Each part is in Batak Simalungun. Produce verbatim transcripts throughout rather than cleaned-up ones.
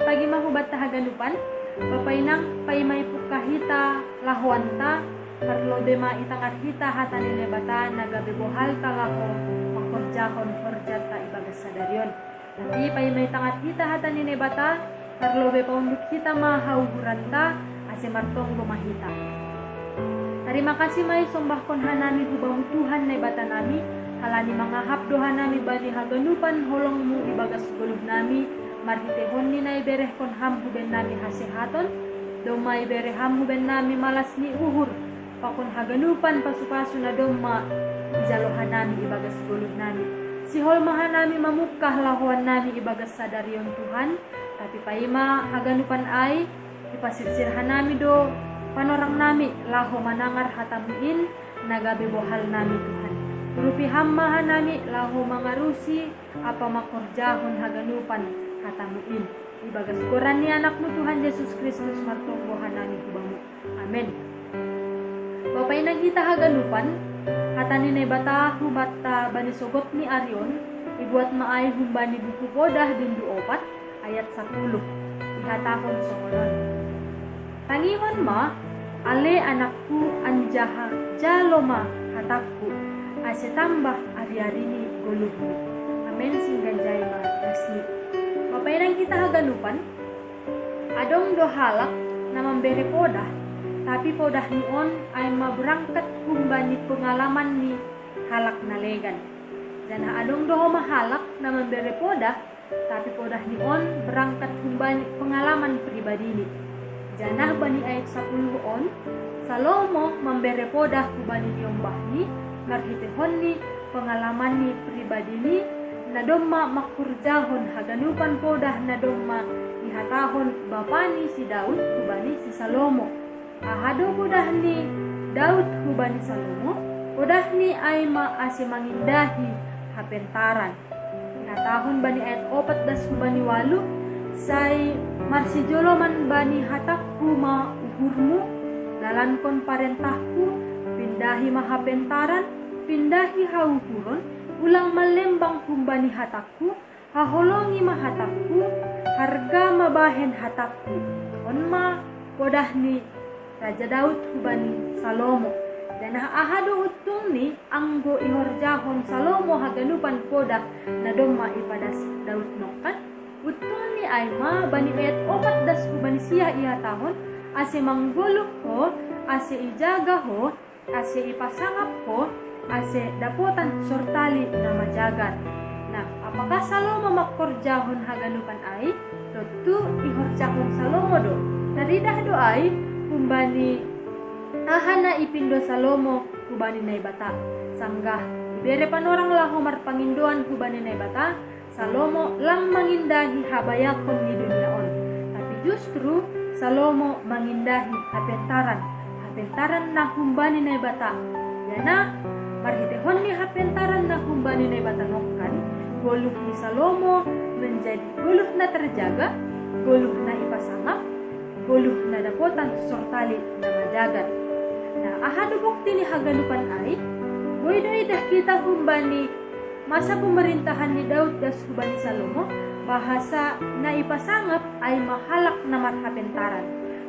Pagi ma hubanta haganupan. Bapa inang, paima ipungkah hita lahoanta, parlobe ma itangar hita hata ni Naibata na gabe bohalta laho mangkorjahon horjanta ibagas sadari on. Tapi paima itangar hita hata ni Naibata, parlobe paunduk hita ma hauhuranta, ase martonggo ma hita. Tarima kasih ma isombahkon hanami hu Bamu Tuhan Naibata nami, halani mangahap do hanami bani haganupan holongMu ibagas goluh nami, marhiteihon ni na iberehkon Ham hu bennami hasehaton, domma ibere Ham hu bennami malas ni uhur, pakon haganupan pasupasu na domma ijalo hanami ibagas goluh nami. Sihol ma hanami mamungkah lahoan nami ibagas sadari on Tuhan, tapi paima haganupan ai, ipasirsir hanami do panorang nami laho manangar hataMu in, na gabe bohal nami Tuhan. Urupi Ham ma hanami laho mangarusi ampa mangkorjahon haganupan hataMu in. Ibagas goran ni AnakMu Tuhan Jesus Kristus martonggo hanami hu Bamu. Amen. Bapa inang hita haganupan, hata ni Naibata hubanta bani sogot ni ari on, ibuat ma ai humbani buku Podah bindu opat ayat sapuluh, ihatahon songon on: Tangihon ma, ale anakku, anjaha jalo ma hatangku, ase tambah ari-ari ni goluhmu. Amen, singganjai ma nasni. Bapa inang hita haganupan, adong do halak na mambere podah, tapi podahni on ai ma berangkat humbani pengalaman ni halak na legan. Janah adong do homa halak na mambere podah, tapi podahni on berangkat humbani pengalaman pribadini. Janah bani ayat sapuluh on, Salomo mambere podah hubani niombahni, marhiteihon ni pengalamanni pribadini, na domma mangkorjahon haganupan podah na domma ihatahon bapani si Daud hubani si Salomo. Aha do podah ni Daud hubani Salomo? Podahni ai ma ase mangindahi hapentaran. Ihatahon bani ayat opat das hubani ualuh: Sai marsijoloman bani hatangku ma uhurmu, dalankon parentahku, pindahi ma hapentaran, pindahi hauhuron, ulang mallembang humbani hatangku, haholongi ma hatangku, harga ma bahen hatangku. On ma podah ni Raja Daud hubani Salomo. Janah aha do untungni anggo ihorjahon Salomo haganupan podah na domma ipadas Daud nongkan? Untungni ai ma bani ayat opat das hubani sia ihatahon: Ase manggoluh ho, ase ijaga ho, ase ipasangap ho, ase dapotan sortali na majagar. Nah, apakah Salomo mangkorjahon haganupan ai? Tontu ihorjahon Salomo do. Taridah do ai humbani aha na ipindo Salomo hubani Naibata. Sanggah ibere panorang laho marpangindoan hubani Naibata, Salomo lang mangindahi habayakon ni dunia on, tapi justru Salomo mangindahi hapentaran, hapentaran na humbani Naibata. Janah marhiteihon ni hapentaran na humbani Naibata nongkan, goluh ni Salomo menjadi goluh na terjaga, goluh na ipasangap, goluh na dapotan sortali na majagar. Nah, aha do bukti ni haganupan ai? Boi do idah hita humbani masa pemerintahan ni Daud das hubani Salomo, bahasa na ipasangap ai ma halak na marhapentaran.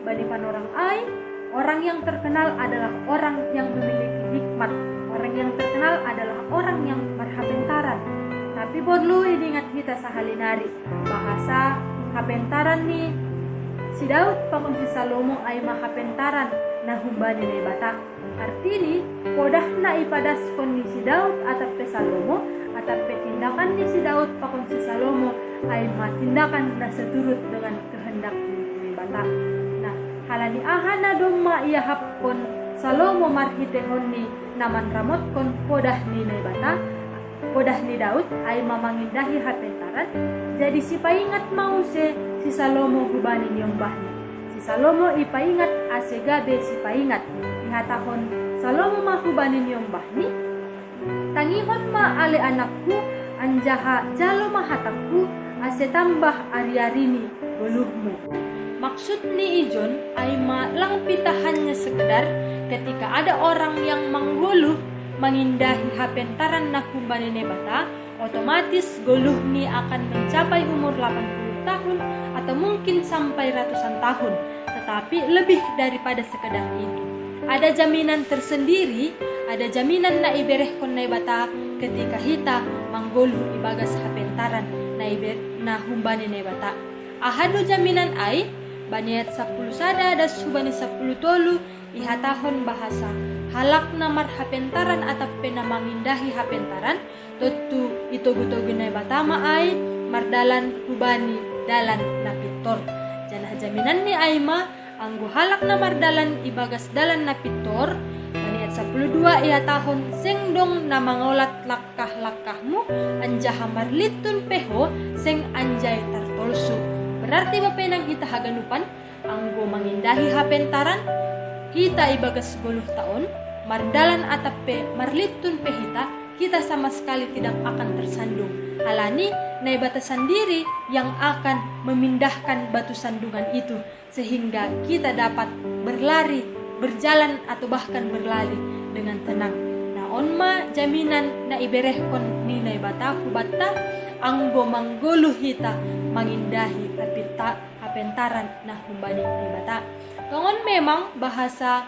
Bani panorang ai, orang yang terkenal adalah orang yang memiliki hikmat. Orang yang terkenal adalah orang yang marhapentaran. Tapi porlu idingat hita sahali nari, bahasa hapentaran ni si Daud pakon si Salomo ai ma hapentaran na humbani Naibata. Artini, podah na ipadaskon ni si Daud atap pe Salomo, atap pe tindakan ni si Daud pakon si Salomo ai ma tindakan na seturut dengan kehendak ni Naibata. Nah, halani aha na domma iahapkon Salomo marhiteihon ni na manramotkon podah ni Naibata, podah ni Daud ai ma mangindahi hapentaran, jadi sipaingat ma use si Salomo hubani niombahni. Si Salomo ipaingat ase gabe sipaingat. Ihatahon Salomo ma hubani niombahni: Tangihon ma ale anakku, anjaha jalo ma hatangku, ase tambah ari-ari ni goluhmu. Maksud ni ijon ai ma lang pita hanya sekedar ketika ada orang yang manggoluh mangindahi hapentaran na humbani Naibata, otomatis goluhni akan mencapai umur delapan puluh tahun, atau mungkin sampai ratusan tahun, tetapi lebih daripada sekedar itu. Ada jaminan tersendiri, ada jaminan na iberehkon Naibata ketika hita manggoluh ibagas hapentaran na ibe-, na humbani Naibata. Aha do jaminan ai? Bani ayat sapuluh sada das hubani sapuluh tolu ihatahon bahasa halak na marhapentaran atap pe na mangindahi hapentaran, tontu itogu-togu Naibata ma ai mardalan hubani dalan na pintor. Janah jaminanni ai ma, anggo halak na mardalan ibagas dalan na pintor, bani ayat sapuluh dua ihatahon, seng dong na mangolat langkah-langkahmu, anjaha marlintun pe ho seng anjai tartolsu. Berarti bapenang hita haganupan, anggo mangindahi hapentaran, hita ibagas goluhta on, mardalan atap pe marlintun pe hita, kita sama sekali tidak akan tersandung. Halani Naibata sandiri yang akan memindahkan batu sandungan itu, sehingga kita dapat berlari, berjalan atau bahkan berlari dengan tenang. Nah, on ma jaminan na iberehkon ni Naibata hubanta, anggo manggoluh hita mangindahi hapenta-, hapentaran na humbani Naibata. Tongon memang bahasa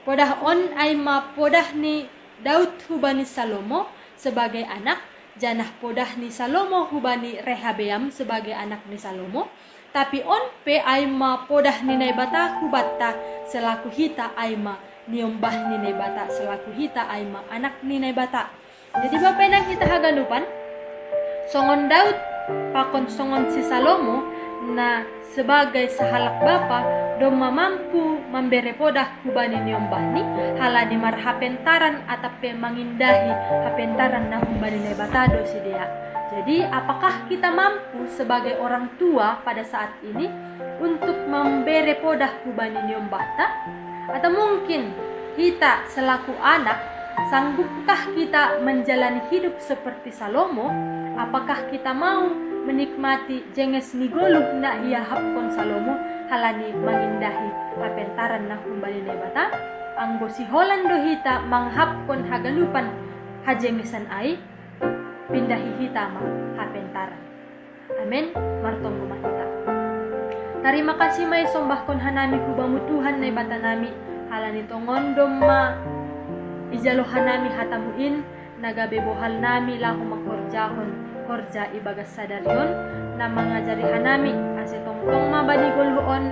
podah on ai ma podah ni Daud hubani Salomo sebagai anak, janah podah ni Salomo hubani Rehabeam sebagai anak ni Salomo, tapi on pe ai ma podah ni Naibata hubanta selaku hita ai ma niombah ni Naibata, selaku hita ai ma anak ni Naibata. Jadi bapenang hita haganupan, songon Daud pakon songon si Salomo na sebagai sahalak bapa domma mampu mambere podah hubani niombahni, halani marhapentaran atap pe mangindahi hapentaran na humbani Naibata do sidea. Jadi, apakah kita mampu sebagai orang tua pada saat ini untuk mambere podah hubani niombahta? Atau mungkin kita selaku anak, sanggupkah kita menjalani hidup seperti Salomo? Apakah kita mau menikmati jenges ni goluh na iahapkon Salomo halani mangindahi hapentaran na humbani Naibata? Anggo siholan do hita manghapkon haganupan hajengesan ai, pindahi hita ma hapentaran. Amen. Martonggo ma hita. Tarima kasih ma isombahkon hanami hu Bamu Tuhan Naibatanami, halani tongon domma ijalo hanami hatamu in, na gabe bohalnami laho mangkorjahon horja ibagas sadari on, na mangajari hanami, ase tongtong ma bani goluh on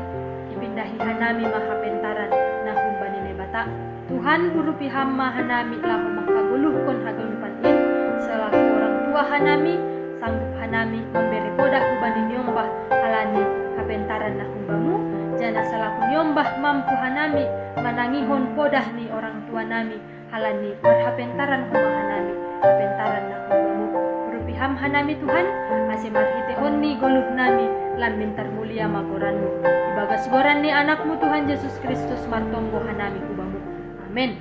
ipindahi hanami ma hapentaran na humbani Naibata. Tuhan, urupi Ham ma hanami laho manghagoluhkon haganupan in, selaku orang tua hanami, sanggup hanami mambere podah hubani niombah halani hapentaran na humbamu, janah selaku niombah mampu hanami manangihon podah ni orang tuanami, halani marhapentaran homa hanami hapentaran na humbamu. Urupi Ham hanami Tuhan, ase marhiteihon ni goluhnami lambin tarmulia ma goranmu. Ibagas goran ni Anakmu Tuhan Jesus Kristus martonggo hanami hu Bamu. Amen.